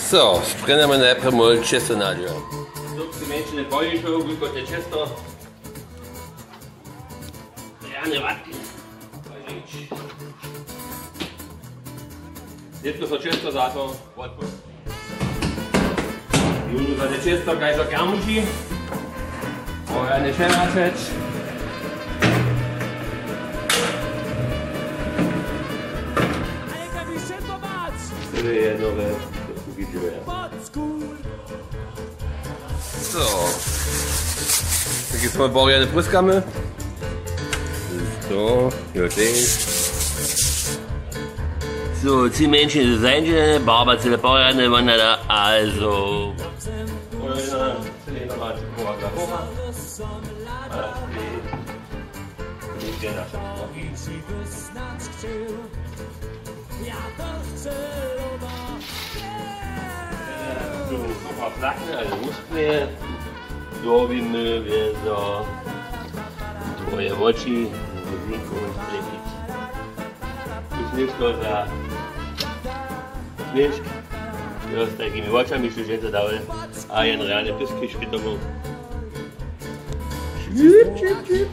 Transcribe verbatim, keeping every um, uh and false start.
So, sprěnamy najprjedy ćěsto na dźěl. Dobře, mjeńšiny pojišow, wulkote ćěsto. Rjane watki. Nětko so ćěsto za to wotpust. Jónu za te ćěsto, kaž to kermuši. O, ja njepřewačeć. Tyle je dobre, to widźimy. So. Taky smo borjane pruskamy. To, jo, tež. So, tři mjeńšiny zańdźe, barba cyle porjadne, wona da, also. Flakny a wuspěje, dowimy wězo twoje woči, zniknąć. Tuž něšto za směšk. Jo, z takimi wočami šuž je to dałe. A jen rjane pyskiški tomu. Čip, čip, čip.